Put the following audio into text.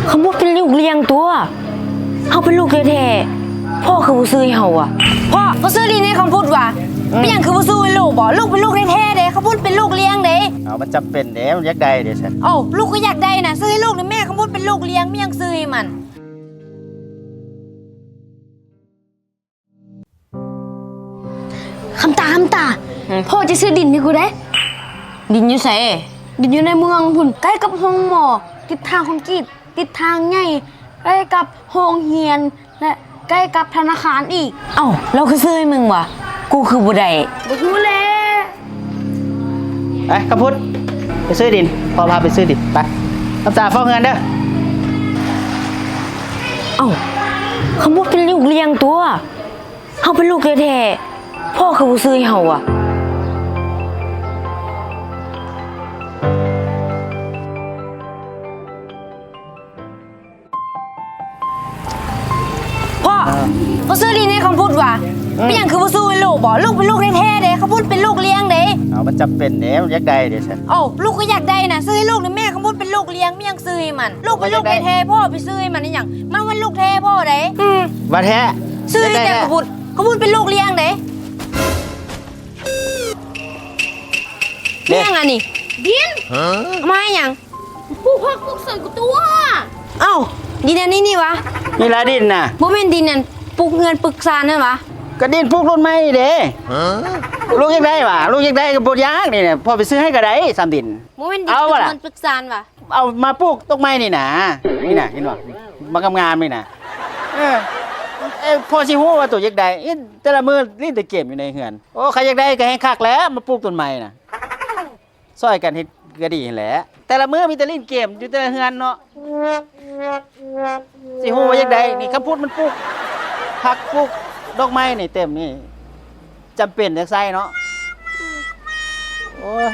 ຄຳພຸດເປັນລູກລ້ຽງຕົວະ ເຮົາເປັນລູກແທ້ໆ ພໍ່ຄືບໍ່ຊື້ໃຫ້ເຮົາວະ? ພໍ່ ພໍ່ຊື້ດິນໃຫ້ຄຳພຸດຫວາ? ອືມ ເປັນຫຍັງຄືບໍ່ຊື້ໃຫ້ລູກບໍ? ລູກເປັນລູກແທ້ໆເດ້ ຄຳພຸດເປັນລູກລ້ຽງເດ້. ເອົາ ມັນຈຳເປັນເດ້ ມັນຢາກໄດ້ເດ້ຊັ້ນ. ເອົ້າ ລູກກໍຢາກໄດ້ນະ ຊື້ໃຫ້ລູກນີ້ແມ່ ຄຳພຸດເປັນລູກລ້ຽງ ມີຫຍັງຊື້ໃຫ້ມັນ? ຄຳຕາ ຄຳຕາ ຫືມ ພໍ່ຈະຊື້ດິນໃຫ້ກູເດ້. ດິນຢູ່ໃສ? ດິນຢູ່ໃນເມືອງພຸ້ນ ໃກ້ກັບໂຮງໝໍ ຕິດທາງຄອນກຣີດ ຕິດທາງໃຫຍ່ ໃກ້ກັບໂຮງຮຽນ ແລະ ໃກ້ກັບທະນາຄານອີກ. ເອົ້າ ລາວຄືຊື້ໃຫ້ມຶງຫວາ? ກູຄືບໍ່ໄດ້? ບໍ່ຮູ້ແຫຼະ. ໄປ ຄຳພຸດ ໄປຊື້ດິນ ພໍ່ພາໄປຊື້ດິນ ໄປ. ຄຳຕາ ເຝົ້າເຮືອນເດີ. ເອົ້າ ຄຳພຸດເປັນລູກລ້ຽງຕົວະ ເຮົາເປັນລູກແທ້ໆ ພໍ່ຄືບໍ່ຊື້ໃຫ້ເຮົາວະ? ພໍ່ ພໍ່ຊື້ດິນໃຫ້ຄຳພຸດຫວາ? ອືມ ເປັນຫຍັງຄືບໍ່ຊື້ໃຫ້ລູກບໍ? ລູກເປັນລູກແທ້ໆເດ້ ຄຳພຸດເປັນລູກລ້ຽງເດ້. ເອົາ ມັນຈຳເປັນເດ້ ມັນຢາກໄດ້ເດ້ຊັ້ນ. ເອົ້າ ລູກກໍຢາກໄດ້ນະ ຊື້ໃຫ້ລູກນີ້ແມ່ ຄຳພຸດເປັນລູກລ້ຽງ ມີຫຍັງຊື້ໃຫ້ມັນ? ລູກເປັນລູກແທ້ໆ ພໍ່ໄປຊື້ໃຫ້ມັນອີຫຍັງ? ມັນເປັນລູກແທ້ພໍ່ໃດ. ອືມ ວ່າແທ້ ຊື້ແຕ່ຄຳພຸດ ຄຳພຸດເປັນລູກລ້ຽງເດ້. ເດ້ ອີຫຍັງອັນນີ້? ດິນ. ຮະ? ເອົາມາໃຫ້ຫຍັງ? ປູກຜັກປູກສວນກູຕົວະ. ເອົ້າ ດິນອັນນີ້ນີ້ຫວາ? ນີ້ລະດິນນະ. ບໍ່ແມ່ນດິນອັນປູກເຮືອນປູກຊານນັ້ນຫວາ? ກະດິນປູກຕົ້ນໄມ້ນີ້ເດ້. ຮະ? ລູກຢາກໄດ້ຫວາ? ລູກຢາກໄດ້ກໍບໍ່ຍາກນີ້ນະ ພໍ່ໄປຊື້ໃຫ້ກໍໄດ້ ສ່ຳດິນ. ບໍ່ແມ່ນດິນ ເອົາຫວາລະ? ປູກເຮືອນປູກຊານຫວາ? ເອົາມາປູກຕົ້ນໄມ້ນີ້ນະ ນີ້ນະ ເຫັນບໍ່? ບັກງາມໆນີ້ນະ. ເອີ ເອີ ພໍ່ຊິຮູ້ວ່າໂຕຢາກໄດ້. ເອີ ແຕ່ລະມື້ຫຼິ້ນແຕ່ເກມຢູ່ໃນເຮືອນ. ໂອ້ ຄັນຢາກໄດ້ກໍແຮ່ງຄັກແຫຼະ ມາປູກຕົ້ນໄມ້ນະ. ຊ່ອຍກັນເຮັດກໍດີຫັ້ນແຫຼະ ແຕ່ລະມື້ມີແຕ່ຫຼິ້ນເກມຢູ່ແຕ່ເຮືອນເນາະ. ຊິຮູ້ວ່າຢາກໄດ້ນີ້ ຄຳພຸດມັນປູກຜັກປູກດອກໄມ້ນີ້ເຕັມນີ້ ຈຳເປັນຢາກໃຊ້ເນາະ. ໂອ້ຍ